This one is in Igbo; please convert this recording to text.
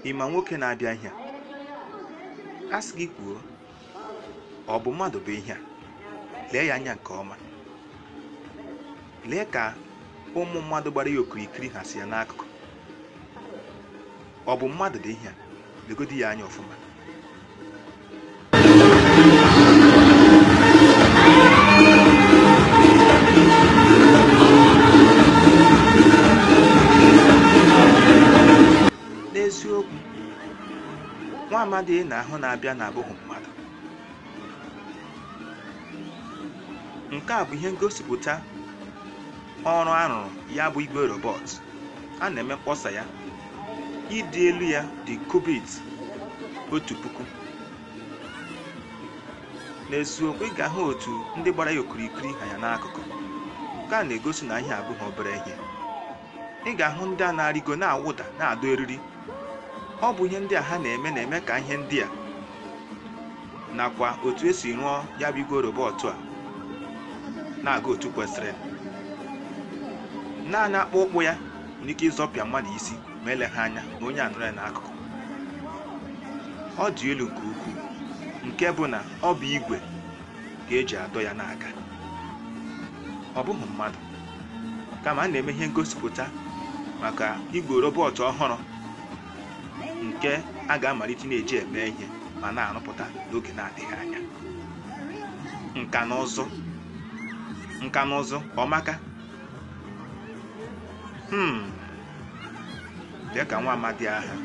Ịma nwoke na-abịa ihe a sị gị kwuo, ọ bụ mmadụ bụ ihe a? Lee ya anya nke ọma. Lee ka ụmụ mmadụ gbara ya okirikiri ha si ya n'akụkụ. Ọ bụ mmadụ dị ihe a? Legodi ya anya ọfụma. N'eziokwu, nwa amadi na-ahụ na-abịa na-abụghị mmadụ. Nke a bụ ihe ngosipụta ọrụ a rụrụ ya bụ igwe robot. A na-eme mkpọsa ya. Ịdị elu ya dị kubit 1000. N'eziokwu, ị ga-ahụ otu ndị gbara ya okirikiri ha ya n'akụkụ. Nke a na-egosi na ihe abụghị obere ihe. Ị ga-ahụ ndị a na-arịgo na-awụda na-adọ eriri. Ọ bụ ihe ndị a ha na-eme na-eme ka ihe ndị a nakwa otu esi rụọ ya bụ igwe robot a na-aga otu kwesịrị. Naanị akpụ ụkwụ ya nwere ike ịzọpịa mmadụ isi ma eleghị anya ma onye anọrọ ya n'akụkụ. Ọ dị elu nke ukwuu, nke bụ na ọ bụ igwe ka eji adọ ya n'aka. Ọ bụghị mmadụ, kama a na-eme ihe ngosipụta maka igwe robot ọhụrụ nke a ga-amalite na-eji eme ihe ma na-arụpụta n'oge na-adịghị anya. Nka na ụzụ ọmaka. Lee ka nwa amadi aha.